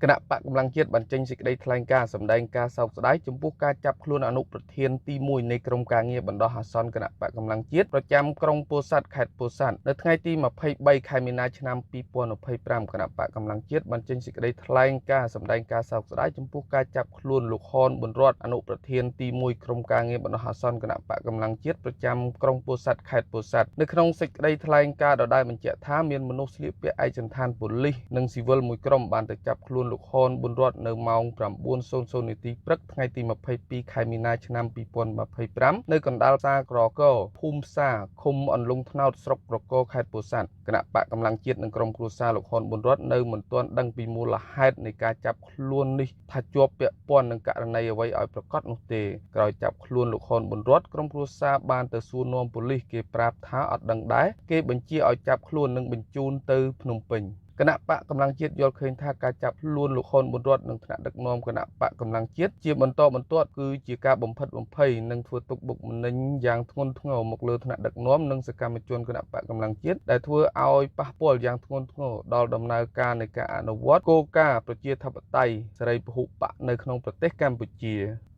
គណបក្សកម្លាំងជាតិបានចេញសេចក្តីថ្លែងការណ៍សម្ដែងការសោកស្ដាយចំពោះការចាប់ខ្លួនអនុប្រធានទី1នៃក្រុមការងារបណ្ដោះអាសន្នគណបក្សកម្លាំងជាតិប្រចាំក្រុងពោធិ៍សាត់ខេត្តពោធិ៍សាត់នៅថ្ងៃទី23ខែមីនាឆ្នាំ2025។ គណបក្សកម្លាំងជាតិបានចេញសេចក្តីថ្លែងការណ៍សម្ដែងការសោកស្ដាយចំពោះការចាប់ខ្លួនលោកហនប៊ុនរតអនុប្រធានទី1ក្រុមការងារបណ្ដោះអាសន្នគណបក្សកម្លាំងជាតិប្រចាំក្រុងពោធិ៍សាត់ខេត្តពោធិ៍សាត់។ នៅក្នុងសេចក្តីថ្លែងការណ៍ដដែលបញ្ជាក់ថា មានមនុស្សស្លៀកពាក់ឯកសណ្ឋានប៉ូលីសនិងស៊ីវិលមួយក្រុមបានទៅចាប់ខ្លួនលោកហនប៊ុនរតនៅម៉ោង9:00នាទីព្រឹកថ្ងៃទី22ខែមីនាឆ្នាំ2025 នៅកណ្ដាលផ្សារក្រកភូមិផ្សារឃុំអន្លង់ថ្នោតស្រុកក្រគរខេត្តពោធិ៍សាត់។ គណបក្សកម្លាំងជាតិនិងក្រុមគ្រួសារលោកហនប៊ុនរតនៅមិនទាន់ដឹងពីមូលហេតុនៃការចាប់ខ្លួននេះថាជាប់ពាក់ព័ន្ធនឹងករណីអ្វីឲ្យប្រាកដនោះទេ។ ក្រោយចាប់ខ្លួនលោកហនប៊ុនរតក្រុមគ្រួសារបានទៅសួរនាំប៉ូលីសគេប្រាប់ថាអត់ដឹងដែរគេបញ្ជាឲ្យចាប់ខ្លួននិងបញ្ជូនទៅភ្នំពេញ។ គណបក្សកម្លាំងជាតិយល់ឃើញថាការចាប់ខ្លួនលោកហ៊ុនប៊ុនរតនិងថ្នាក់ដឹកនាំគណបក្សកម្លាំងជាតិជាបន្តបន្ទាប់គឺជាការបំផិតបំភ័យនិងធ្វើទុកបុកម្នេញយ៉ាងធ្ងន់ធ្ងរមកលើថ្នាក់ដឹកនាំនិងសកម្មជនគណបក្សកម្លាំងជាតិដែលធ្វើឲ្យប៉ះពាល់យ៉ាងធ្ងន់ធ្ងរដល់ដំណើរការនៃការអនុវត្តគោលការណ៍ប្រជាធិបតេយ្យសេរីពហុបក្សនៅក្នុងប្រទេសកម្ពុជា។